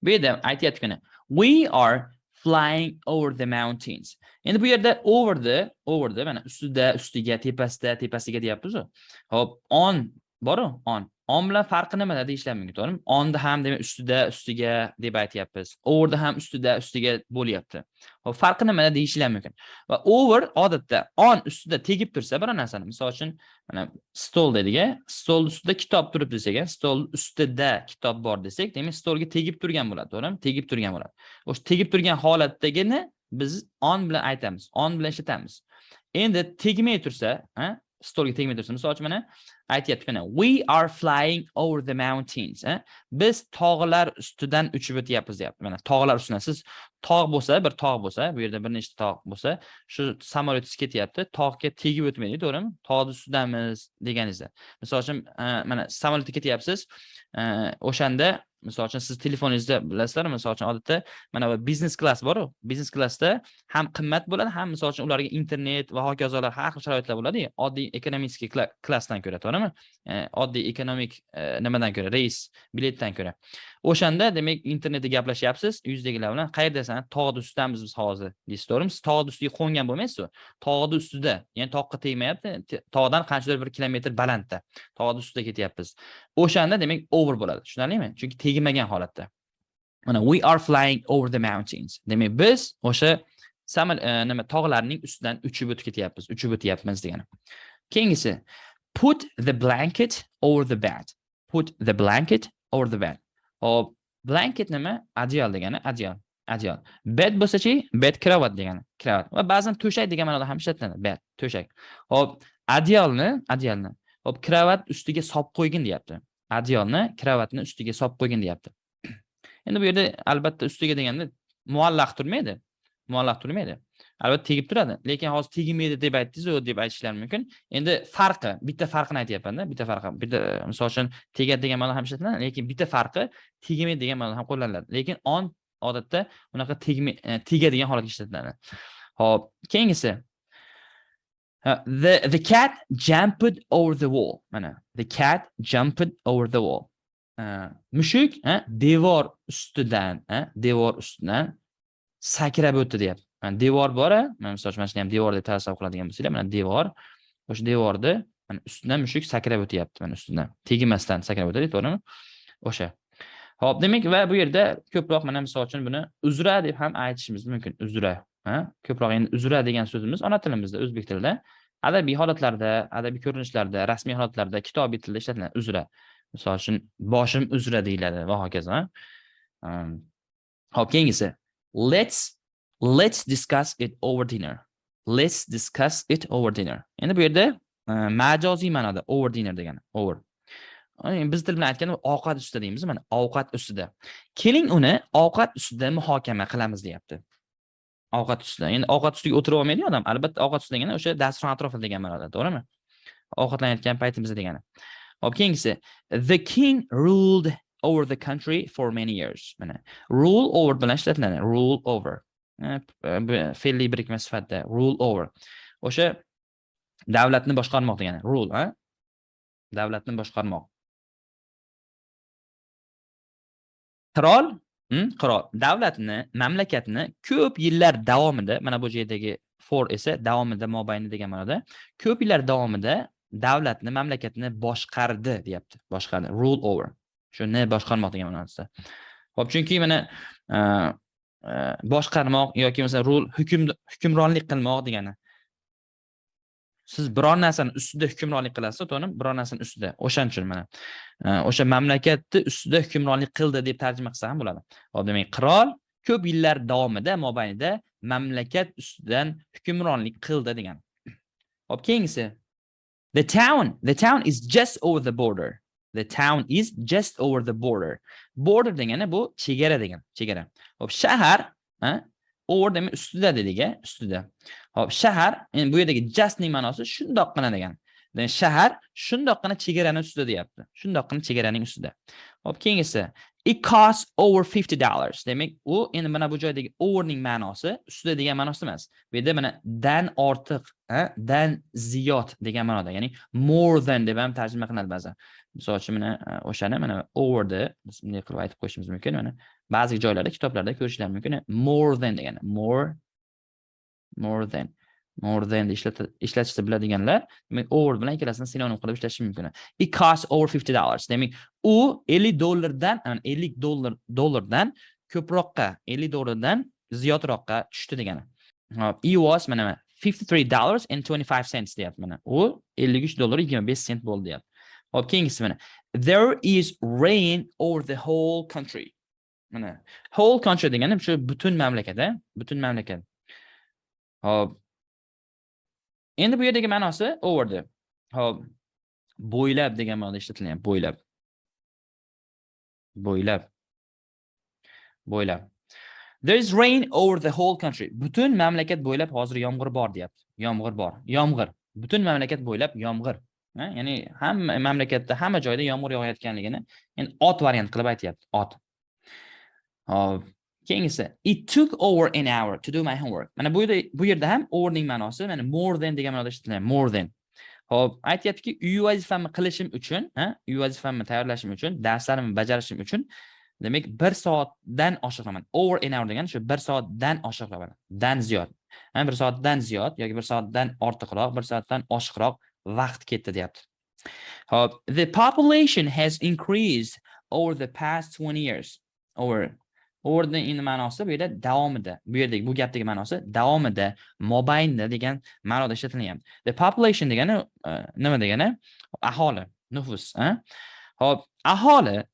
bu yerda aytyapti: We are flying over the mountains. Endi bu yerda over'da mana ustida, ustiga, tepasida, tepasiga deyapmiz-ku. Hop, on bor-u, on. On bilan farqi nimada deyishlar mumkin, to'g'rimi? On'da ham demak ustida, ustiga deb aytyapmiz. Over'da ham ustida, ustiga bo'lyapti. Hop, farqi nimada deyishlar mumkin. Va over odatda on ustida tegib tursa biror narsani, misol uchun, mana stol dedik-a, stol ustida kitob turib desak, stol ustida kitob bor desak, demak stolga tegib turgan bo'ladi, to'g'rimi? Tegib turgan bo'ladi. O'sha tegib turgan holatdagini biz on bilan aytamiz, on bilan ishlatamiz. Endi tegmay tursa, ha, stolga tegmay tursa, misol uchun, mana aytyapti, mana: We are flying over the mountains. Ha? Biz tog'lar ustidan uchib o'tyapmiz deyapti. Mana tog'lar ustidan, siz tog' bo'lsa, bir tog' bo'lsa, bu yerda bir nechta tog' bo'lsa, shu samolyotingiz ketyapti, tog'ga tegib o'tmaydi, to'g'rimi? Tog'ni ustidamiz deganingizda. Misol uchun, mana samolyotda ketyapsiz, o'shanda misol uchun siz telefoningizda bilasizlar, misol uchun odatda mana bu biznes klass bor-u, biznes klassda ham qimmat bo'ladi, ham misol uchun ularga internet va hokazolar, har xil sharoitlar bo'ladi, oddiy ekonomический klassdan ko'ra, to'g'rimi? Oddiy ekonomik nimadan ko'ra, reys biletdan ko'ra. O'shanda demak internetda gaplashyapsiz uyingizdagilar bilan, qayerdasan? Tog'ni ustidamiz biz hozir deysiz, to'g'rimi? Siz tog'ni ustiga qo'ngan bo'lmaysiz, tog'ni ustida, ya'ni toqqa tegmayapti, tog'dan qanchadir bir kilometr balandda, tog'ni ustida ketyapmiz. O'shanda demak over bo'ladi, tushunarlimi? Chunki tegmagan holatda. Mana we are flying over the mountains. Demak biz o'sha samal nima tog'larning ustidan uchib o'tib ketyapmiz, uchib o'tyapmiz degani. Keyingisi put the blanket over the bed. Put the blanket over the bed. Hop, blanket nima? Adyol degani, adyol. Adyol. Bed bo'lsa-chi, bed krovat degani, krovat. Va ba'zan to'shak degan ma'noda ham ishlatiladi. Bed, to'shak. Hop, adyolni hop, krovat ustiga solib qo'ygin deyapti. Adyolni kravatni ustiga solib qo'ygin deyapti. Endi bu yerda albatta ustiga deganda muallaq turmaydi. Muallaq turmaydi. Albatta tegib turadi. Lekin hozir tegmaydi deb aytdingiz-u deb aytishlari mumkin. Endi farqi, bitta farqini aytyapman-da, bitta farqi. Bitta, misol uchun, tegadi degan ma'no ham ishlatiladi, lekin bitta farqi tegmaydi degan ma'no ham qo'llaniladi. Lekin on odatda unaqa tegadigan holatga ishlatiladi. Xo'p, keyingisi. The cat jumped over the wall. Mana, the cat jumped over the wall. Mushuk devor ustidan, devor ustidan sakrab o'tdi deyapti. Mana devor bor, a? Mana, misol uchun, mana shuni ham devor deb tasavvur qiladigan bo'lsanglar, mana devor, o'sha devorni mana ustidan mushuk sakrab o'tyapti, mana ustidan. Tegmasdan sakrab o'tadi, to'g'rimi? O'sha. Xo'p, demak, va bu yerda ko'proq mana, misol uchun, buni uzra deb ham aytishimiz mumkin. Uzra. Ha? Ko'proq endi uzra degan so'zimiz ona tilimizda, o'zbek tilida adabiy holatlarda, adabiy ko'rinishlarda, rasmiy holatlarda, kitobiy tilda ishlatiladi. Uzra. Misol uchun, boshim uzra deyiladi va hokazo. Xo'p, keyingisi. Let's discuss it over dinner. Let's discuss it over dinner. Endi bu yerda majoziy ma'noda over dinner degani, over. Biz til bilan aytganda ovqat ustida deymiz, mana ovqat ustida. Keling, uni ovqat ustida muhokama qilamiz deyapti. Ovqat ustida. Endi ovqat ustiga o'tirib olmaydi odam. Albatta, ovqat ustida degani o'sha dasturxon atrofida degan ma'noda, to'g'rimi? Ovqatlanayotgan paytimizda degani. Xo'p, keyingisi. The king ruled over the country for many years. Mana rule over bilan ishlatiladi. Rule over. Bu fe'lli birikma sifatida rule over. O'sha davlatni boshqarmoq degani. Rule, ha? Davlatni boshqarmoq. Qirol, qirol davlatni, mamlakatni ko'p yillar davomida, mana bu yerdagi for esa davomida, mobaynida degan ma'noda, ko'p yillar davomida davlatni, mamlakatni boshqardi deyapti. Boshqardi, rule over. Shuni boshqarmoq degan ma'nosida. Xo'p, chunki mana boshqarmoq yoki masalan rule hukmronlik qilmoq degani. Siz biror narsani ustida hukmronlik qilasiz, to'g'rimi? Biror narsani ustida. O'shaning uchun mana o'sha mamlakatni ustida hukmronlik qildi deb tarjima qilsa ham bo'ladi. Xo'p, demak, qirol ko'p yillar davomida, mobaynida mamlakat ustidan hukmronlik qildi degan. Xo'p, keyingisi. The town is just over the border. The town is just over the border. Border degani bu chegara degan, chegara. Xo'p, shahar, ha? Over demak ustida dedik, a, ustida. Xo'p, shahar, endi bu yerdagi justning ma'nosi shundoqqina degan. Demak, shahar shundoqqina chegaraning ustida deyapti. Shundoqqina chegaraning ustida. Xo'p, keyingisi. It costs over $50. Demak, u endi mana bu joydagi overning ma'nosi ustida degan ma'nosi emas. Bu yerda mana dan ortiq, ha, dan ziyod degan ma'noda, ya'ni more than deb ham tarjima qilinadi ba'zan. Misol uchun, mana o'shani mana overni biz bunday qilib aytib qo'yishimiz mumkin. Mana ba'zi joylarda, kitoblarda ko'rishlar mumkin. More than degani, more than, more than ishlatishni biladiganlar, demak, over bilan ikkalasini sinonim qilib ishlatish mumkin. It costs over $50. Demak, u 50 dollardan, ya'ni 50 dollardan ko'proqqa, 50 dollardan ziyodroqqa tushdi degani. Hop, it was mana $53.25 deyapti mana. U 53 dollar 25 sent bo'ldi deyapti. Hop, keyingisi mana. There is rain over the whole country. Mana whole country degani shu butun mamlakat, a? Butun mamlakat. Hop. Endi bu yerdagi ma'nosi overdi. Hop, bo'ylab degan ma'noda ishlatilyapti, bo'ylab. Bo'ylab. Bo'ylab. There is rain over the whole country. Butun mamlakat bo'ylab hozir yomg'ir bor deyapti. Yomg'ir bor. Yomg'ir. Butun mamlakat bo'ylab yomg'ir. Ha? Ya'ni hamma mamlakatda, hamma joyda yomg'ir yog'ayotganligini endi ot variant qilib aytyapti. Ot. Hop. Keyingisi, it took over an hour to do my homework. Mana bu yerda ham overning ma'nosi mana more than degan ma'noda ishlatiladi. More than. Hop, aytyaptiki, uy vazifamni qilishim uchun, ha, uy vazifamni tayyorlashim uchun, darslarimni bajarishim uchun, demak, 1 soatdan oshiqroq. Over an hour degani shu 1 soatdan oshiqroq, dan ziyod. Ha, 1 soatdan ziyod yoki 1 soatdan ortiqroq, 1 soatdan oshiqroq vaqt ketdi deyapti. Hop, the population has increased over the past 20 years. Over endi ma'nosi bu yerda davomida. Bu yerdagi bu gapdagi ma'nosi davomida, mobaynida degan ma'noda ishlatilyapti. The population degani nima degani? Aholi, nufus, ha? Hop, aholi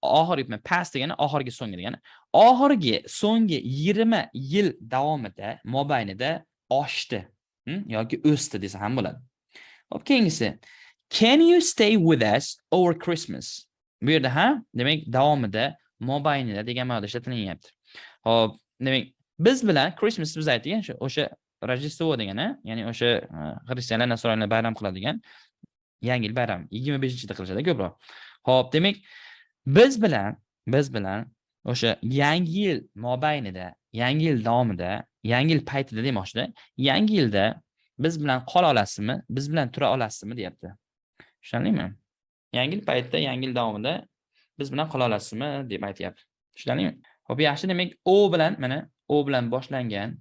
oxirgi, past degani oxirgi, so'nggi degani. Oxirgi, so'nggi 20 yil davomida, mobaynida oshdi, yoki o'sdi desa ham bo'ladi. Hop, keyingisi. Can you stay with us over Christmas? Bu yerda ham, demak, davomida, mobaynida degan ma'noda ishlatilyapti. Hop, demak, biz bilan Christmas biz aytdik, shu o'sha Rojdestvo degani, ya'ni o'sha xristianlar, nasroniylar bayram qiladigan Yangi yil bayrami 25-da qilishadi ko'proq. Hop, demak, biz bilan o'sha Yangi yil mobaynida, Yangi yil davomida, Yangi yil paytida demoqchida, Yangi yilda Biz bilan qola olasizmi? Biz bilan tura olasizmi, deyapti. Tushunarlimi? Yangi yil paytida, yangi yil davomida biz bilan qola olasizmi, deb aytyapti. Tushunarlimi? Xo'p, yaxshi, demak, O bilan, mana, O bilan boshlangan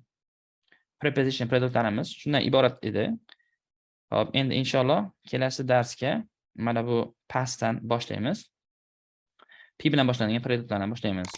preposition предлог larimiz shundan iborat edi. Xo'p, endi inshaalloh kelasi darsga mana bu pastdan boshlaymiz. P bilan boshlangan предлог lardan boshlaymiz.